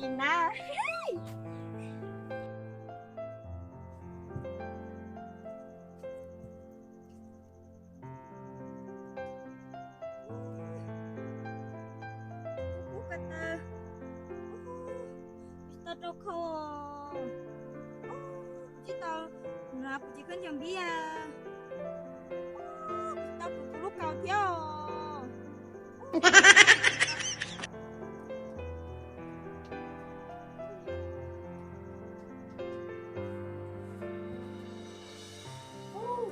Sim Nab. Kub kub ko taw, tsis tau rau khau, tsis tau, kuv tsis khaub ncaws npib, tsis tau kuv tus lub kaus thiab os.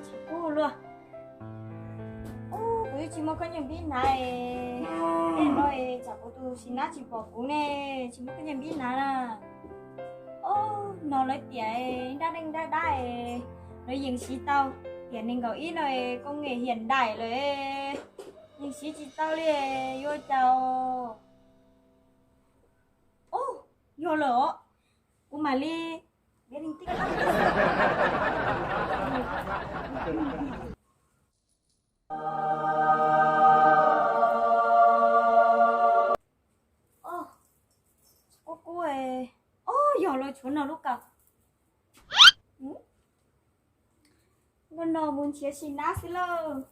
Tsis kub luaj. Kuv yeej tsis muaj khaub ncaws npib hnav, tej no tsam kuv tus Sim Nab tsis pom kuv ne, tsis muaj khaub ncaws npib hnav na. Ob, no lawv tias dab neeg dab dab, lawv yeej siv tau, tiam nees nkaum ib no công nghệ hiện đại lawm, yeej siv tsis tau li, yuav cas. Ub, yog lawm os, kuv mam li, kub kub, ob, yog lawm, tshuav no lub kaus. Nkauj no mus nrhiav Sim Nab xwb lauj.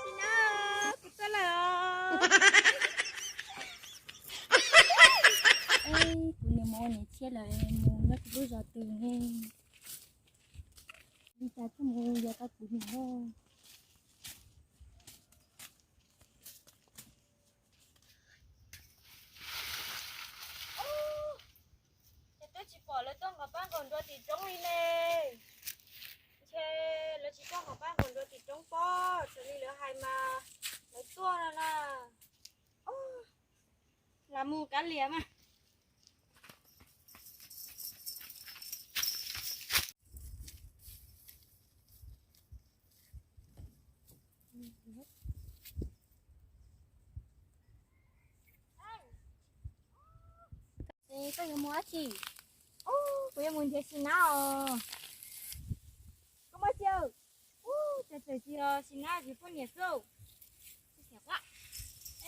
Sim Nab, kuv tuaj lawm os. Kuv niam mus ua niam tshiab lawm, mus nyob kuv lub zos twg ne. Li cas thiaj mus yuav tau kuv niam lawm. Ces twb tsis pom lawv tuaj nqos pab nqos nruas tim roob li ne. Ntshe lawv tsis tuaj nqos pab nqos nruas tim roob pob, raws li lawv hais mas lawv tuaj no na. Lam mus kav liam mas. Koj yuav mus dab tsi? Kuv yuav mus nrhiav Sim Nab os. Koj muaj tsi? Ub, tseem tseem tsis yog Sim Nab tsis poj niam xwb.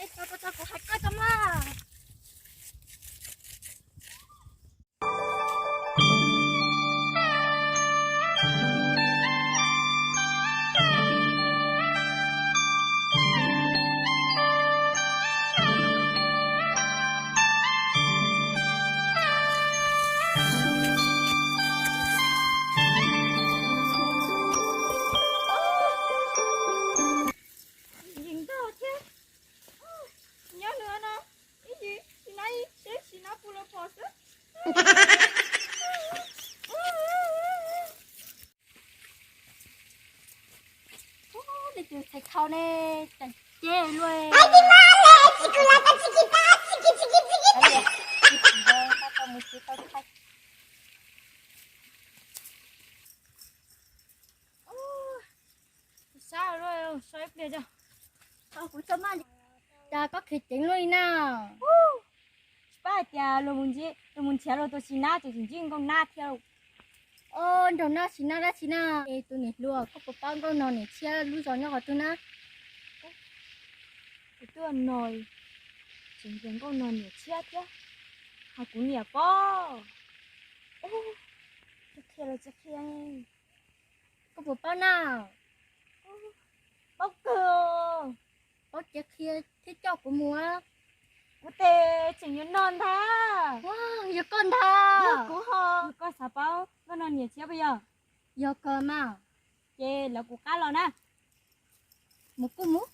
Es tau tau tau, kuv hais koj tau mas. Yeej ntog thiab. Nyob nws no ib yim, Sim Nab, seb Sim Nab puas los pom xwb. Ub, nej tus txhais khau ne, tseem cem luaj. Tsis mus tsis tau thaij. Sab luaj, so ib pliag tso. Kuv tso mas, cas koj khiav ceev luaj li na. Tsis paub hais tias luag mus nrhiav luag tus Sim Nab ces tseem ntsib Nkauj Nab thiab. Os, Nkauj Nab, Sim Nab dab tsi na? Es tus niam hluas, koj puas paub Nkauj no niam tshiab lub zos nyob qhov twg na? Kuv tuaj no tseem yog Nkauj no niam tshiab thiab, ho kuv niam pob. qhia los tsis qhia. Koj puas paub na? Paub kawg. Paub ces qhia thiab coj kuv mus. Kuv tes tseem yuav noj ntag. Yog koj ntag. Yog kuv ho. Yog koj xav paub, koj noj niam tshiab puas yog? Yog kawg mas. Ces lawv kuv qab los na. Mus kuj mus.